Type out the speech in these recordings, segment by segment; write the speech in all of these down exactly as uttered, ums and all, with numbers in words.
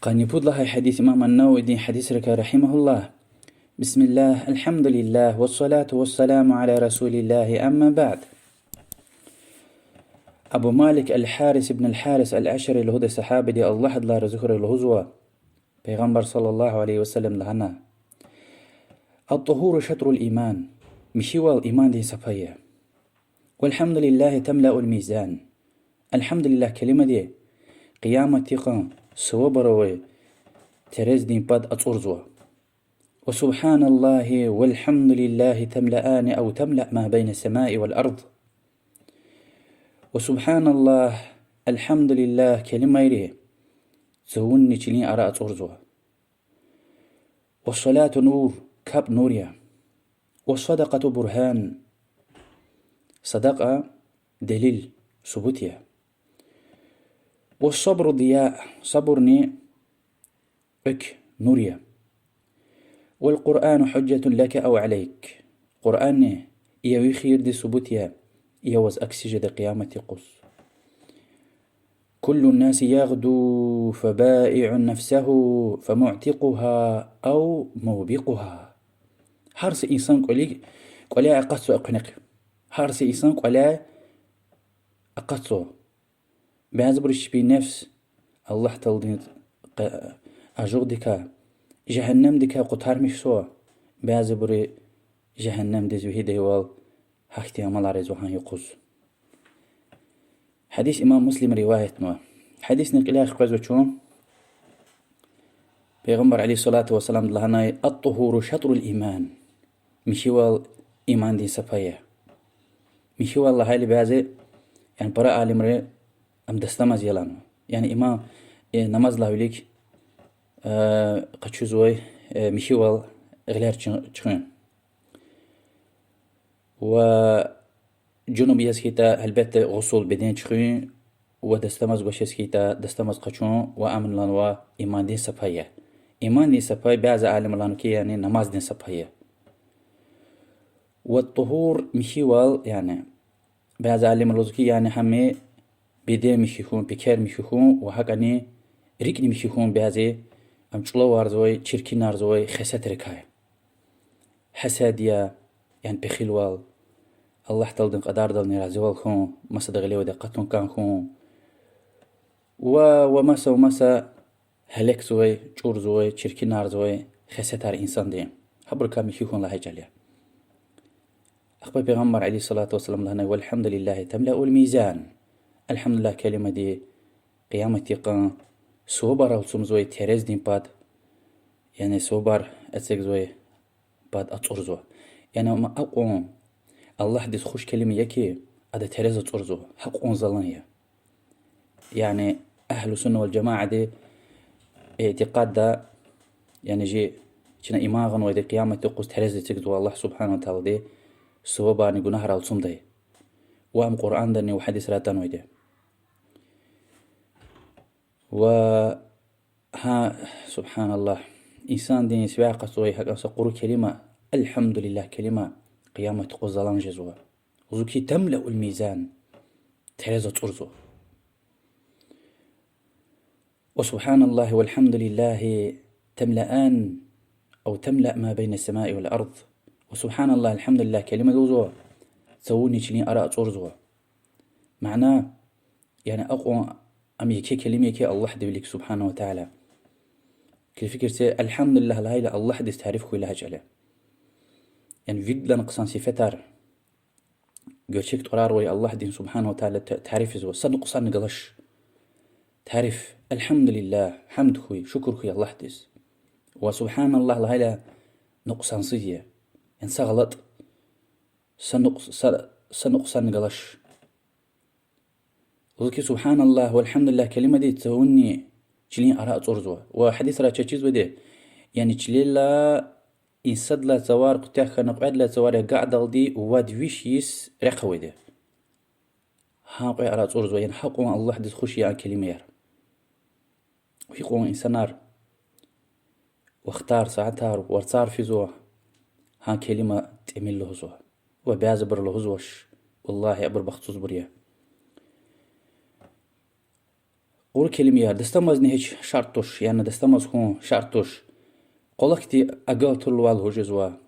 Къанни пуд лагьай гьадис имам ан-Нававидин гьадисрикай, رحمه الله. بسم الله، الحمد لله، والصلاة والسلام على رسول الله، أما بعد. Абу Малик аль-Гьарис ибн аль-Гьарис аль-Ашари лугьудай сагьабади, Аллагь адалай рази хьурай, лугьузва: Пайгъамбар صلى الله عليه وسلم лагьана: الطهور شطر الإيمان, михьивал имандин сапа я. والحمد لله تملأ الميزان, الحمد لله келимади Къияматдин къан сувабар авай терездин пад ацӀурзава. وسبحان الله والحمد لله تملأان أو تملأ ما بين السماء والأرض. وسبحان الله, الحمد لله келимайри цавунни чилин ара ацӀурзава. والصلاة نور, капӀ нур я. والصدقة برهان, садакьа делил, субут я. والصبر ضياء, сабурни экв, нур я. والقرآن حجة لك أو عليك, Къуръанни я ви хийирдиз субут я, я ваз акси жеда Къияматдин юкъуз. كل الناس يغدو فبائع نفسه فمعتقها أو موبقها. Гьар са инсан кӀвали-, кӀваляй акъатзава экуьнахъ. Гьар са инсан кӀваляй акъатзава. Бязибуру чпин нефс Аллагь Тааладин къе-, ажугъдикай, жегьеннемдикай къутармишзава, бязибуру жегьеннемдиз вегьидайвал гьахьтин амалар ийизва гьа юкъуз. Гьадис имам Муслима риваятнава. Гьадисдин кьиляй къвезва чун, Пайгъамбар عليه الصلاة والسلام лагьанай: الطهور شطر الإيمان. Михьивал имандин сапа я. Михьивал лагьайла бязи, яни пара алимри ам дастамаз яланва. Яни иман, э, намазлай вилик, э, къачузвай, э, михьивал гъилер чу-, чуьхуьн. Ва жунуб яз хьайитӀа, гьелбетда, гъусул, беден чуьхуьн, ва дастамаз гвачиз хьайитӀа, дастамаз къачун, ва ам лагьанва имандин са пай я. Имандин са пай, бязи алимри лагьанва хьи, яни намаздин са пай я. Ва тугьур михьивал, яни, бязи алимри лугьузва хьи, яни гьам беден михьи хьун, пекер михьи хьун ва гьакӀни рикӀни михьи хьун бязи ам чӀулаварзавай, чиркинарзавай хесетрикай. Гьасад я, яни пехилвал, Аллагь Тааладин кьадардални разивал хьун, масада гъиле авайди акъатун кӀан хьун. Ва, ва маса, ва маса гьалекзавай, чӀурзавай, чиркинарзавай хесетар инсандин. Гьабурукай михьи хьун лагьай чӀал я. Ахпа Пайгъамбар عليه الصلاة والسلام лагьанай: والحمد لله تملأ الميزان. Альгьамдулиллагь келимади Къияматдин къан сувабар алцумзавай терездин пад, яни сувабар эцигзавай пад ацӀурзава. Яни ам акьван Аллагьдиз хуш келима я хьи, ада терез ацӀурзава, гьакьван залан я. Яни агьлу сунна вал жамаатди итикъадда, яни жи чна иман гъанвайди Къияматдин юкъуз терез эцигзава Аллагь سبحانه وتعالىди, сувабарни гунагьар алцумдай. Ва ам Къуръандани ва гьадисра атанвайди. Ва гьа, سبحان الله, инсандин сивяй акъатзавай гьакӀан са къуру келима, альгьамдулиллагь келима, Къияматдин юкъуз залан жезва. Лугьузва хьи, تملأ الميزان, терез ацӀурзава. وسبحان الله والحمد لله تملأان أو تملأ ما بين السماء والأرض. Ва سبحان الله, альгьамдулиллагь келима лугьузва, цавунни чилин ара ацӀурзава. Мана, яни акьван ам еке келима я хьи Аллагьдин вилик سبحانه وتعالى. Куь фикир це, альгьамдулиллагь лагьайла Аллагьдиз тариф хьуй лагьай чӀал я. Яни виридалай хъсан сифетар, гуьрчег тӀварар авай Аллагьдин سبحانه وتعالى та-, тариф ийизва, са нукьсанни галач. Тариф, альгьамдулиллагь, гьамд хьуй, шукур хьуй Аллагьдиз. Ва سبحان الله лагьайла нукьсансуз я, яни са гъалатӀ, са нукьс-, са, са нукьсанни галач. Лугьузва хьи, سبحان الله والحمد لله келимади цавунни чилин ара ацӀурзава. Ва гьадисра чаз чизвайди, яни чилелай инсадилай цавар куьтягь хьана, кьведилай цавар агакьдалди вад виш йис рехъ авайди. Гьа кьве ара ацӀурзава, яни гьакьван Аллагьдиз хуш я а келимаяр. Гьикьван инсанар вахтар, сятар, варцар физва, гьа келима тӀимил лугьузва. Ва бязибуру лугьузвач, валлагьи, абур бахтсузбур я. Къуру келимаяр, дастамазни гьич шартӀ туш, яни дастамаз хьун шартӀ туш. Къвалахъди агалтур лугьуз жезва,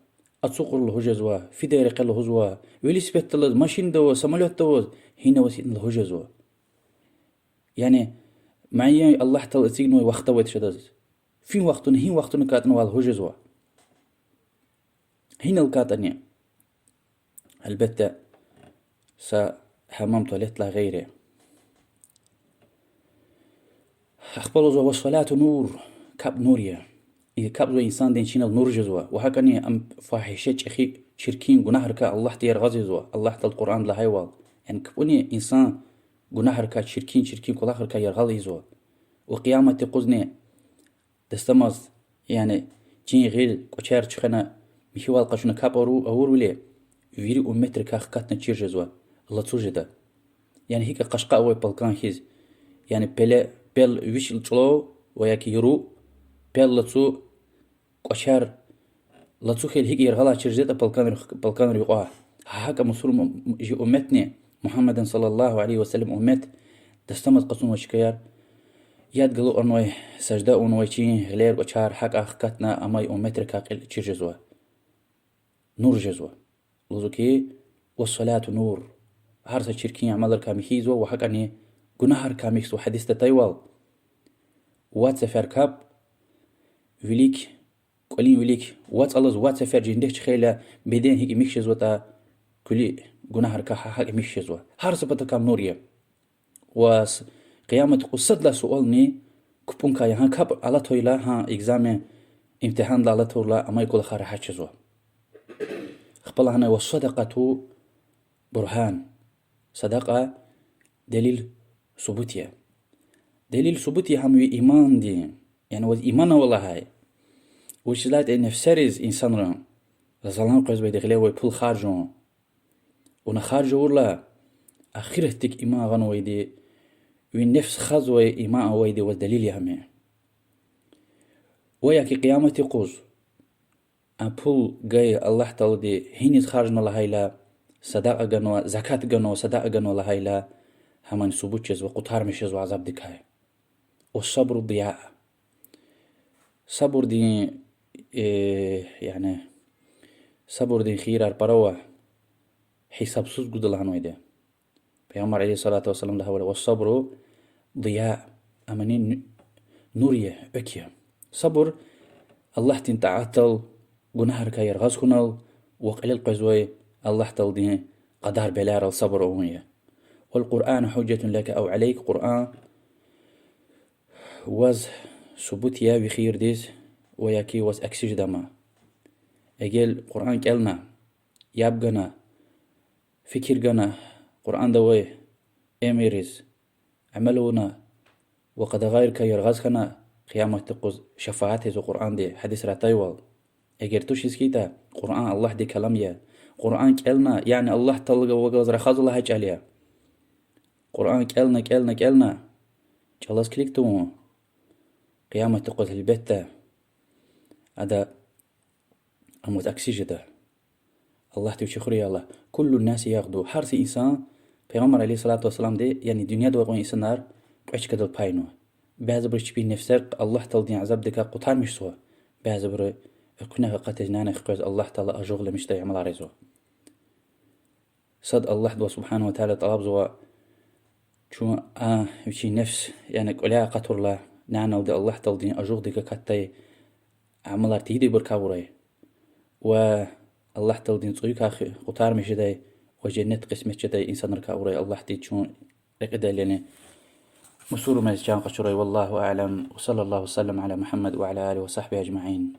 ацукьур лугьуз жезва, фидай рекье лугьузва, велосипеддалаз, машиндаваз, самолётдаваз, гьинаваз гьина лугьуз жезва. Яни муайян Аллагь Таала эцигнавай вахт авайди шадаз. Фин вахтуна, гьин вахтуна кӀантӀнавай лугьуз жезва. Гьинал кӀантӀани. Гьелбетда, са гьамам, туалетдилай гъейри. Ахпа лугьузва: والصلاة نور, капӀ нур я. И капӀзавай инсандин чинал нур жезва. Ва гьакӀани ам фагьиша, чӀехи, чиркин гунагьрикай Аллагьди яргъаз ийизва, Аллагь Таала Къуръанда лагьайвал. Яни капӀуни инсан гунагьрикай, чиркин-чиркин кӀвалахрикай яргъал ийизва. Ва Къияматдин юкъузни дастамаз, яни чин, гъил, кӀвачер чуьхвена, михьивал къачуна капӀ авурвиляй, вири умметрикай хкатна чир жезва, лацу жеда. Яни гьикӀ къашкъа авай палкан хьиз, яни пеле, пел вич чӀулав ва я яру, пел лацу, кӀвачер лацу хьайила гьикӀ яргъалай чир жедатӀа палканрин, палканрин юкьва. ГьакӀа мусурман, жи умметни, محمد صلى الله عليه وسلم уммет, дастамаз къачунвай чкаяр, яд галукьарнавай, сажда авунвай чин, гъилер, кӀвачер гьакӀа хкатна амай умметрикай кьил чир жезва. Нур жезва. Лугьузва хьи, والصلاة نور. Гьар са чиркин амалрикай михьи ийизва ва гьакӀани гунагьрикай михьзава, гьадисда атайвал. Вад сефер капӀ вилик, кӀвалин вилик вацӀ алаз вад сефер жендек чуьхвейла, беден гьикӀ михьи жезватӀа, куьлуь гунагьрикай гьа-, гьакӀ михьи жезва. Гьар са патахъай нур я. Ва с-, Къияматдин юкъуз садлагьай суални капӀункай я, гьа капӀ алатайла, гьа экзамен, имтигьандилай алатайла амай кӀвалахар регьят жезва. Ахпа лагьанай: والصدقة برهان. Садакьа делил, субут я. Делил, субут я гьам ви имандин, яни ваз иман ава лагьай. Вучиз лагьайтӀа нефсериз инсанрин залан къвезвайди гъиле авай пул харжун. Вуна харж авурла, ахиратдик иман гъанвайди, ви нефс хазвай иман авайди ваз делил я гьам. Ва я ки Къияматдин юкъуз а пул гайи Аллагь Таалади гьиниз харжна лагьайла, садакьа ганва, закат ганва, садакьа ганва лагьайла, гьамни субут жезва, къутармиш жезва азабдикай. والصبر ضياء. Сабурдин, э, яни, сабурдин хийирар пара ава, гьисабсуз гуда лагьанвайди. Пайгъамбар عليه الصلاة والسلام лагьайвал: والصبر ضياء, амни нур я, экв я. Сабур Аллагьдин тӀаатдал, гунагьрикай яргъаз хьунал ва кьилел къвезвай Аллагь Тааладин къадар-белаяр алай сабур авун я. والقرآن حجة لك أو عليك, Къуръан ваз субут я ви хийирдиз, ва я ки ваз акси жеда ам. Эгер Къуръан кӀелна, яб гана, фикир гана Къуръанда авай эмирриз, амал авуна ва къадагъайрикай яргъаз хьана, Къияматдин юкъуз шафаат ийизва Къуръанди, гьадисра атайвал. Эгер тушиз хьайитӀа, Къуръан Аллагьдин калам я. Къуръан кӀелна, яни Аллагь Таалади вакай рахазва лагьай чӀал я. Къуръан кӀелна, кӀелна, кӀелна, чӀалаз килиг тавун, Къияматдин юкъуз гьелбетда ада, ам ваз акси жеда. Аллагьди вичи хуьрай, Аллагь: كل الناس يغدو, гьар са инсан, Пайгъамбар عليه الصلاة والسلامди, яни дуьньяда авай кьван инсанар кьве чкадал пайнава. Бязибуру чпин нефсер Аллагь Тааладин азабдикай къутармишзава, бязибуру экуьнахъ акъатиз, няни хквез Аллагь Таала ажугъламишдай амалар ийизва. Сад Аллагьдивай سبحانه وتعالى тӀалабзава чун а вичин нефс, яни кӀваляй акъатурла, няналди Аллагь Тааладин ажугъдик акатдай амалар тийидайбурукай авурай. Ва Аллагь Тааладин цӀуйукай къутармиш жедай ва женнет къисмет жедай инсанрикай авурай. Аллагьди чун рекьидайлани мусурманриз чан къачурай. والله أعلم، وصلى الله وسلم على محمد وعلى آله وصحبه أجمعين.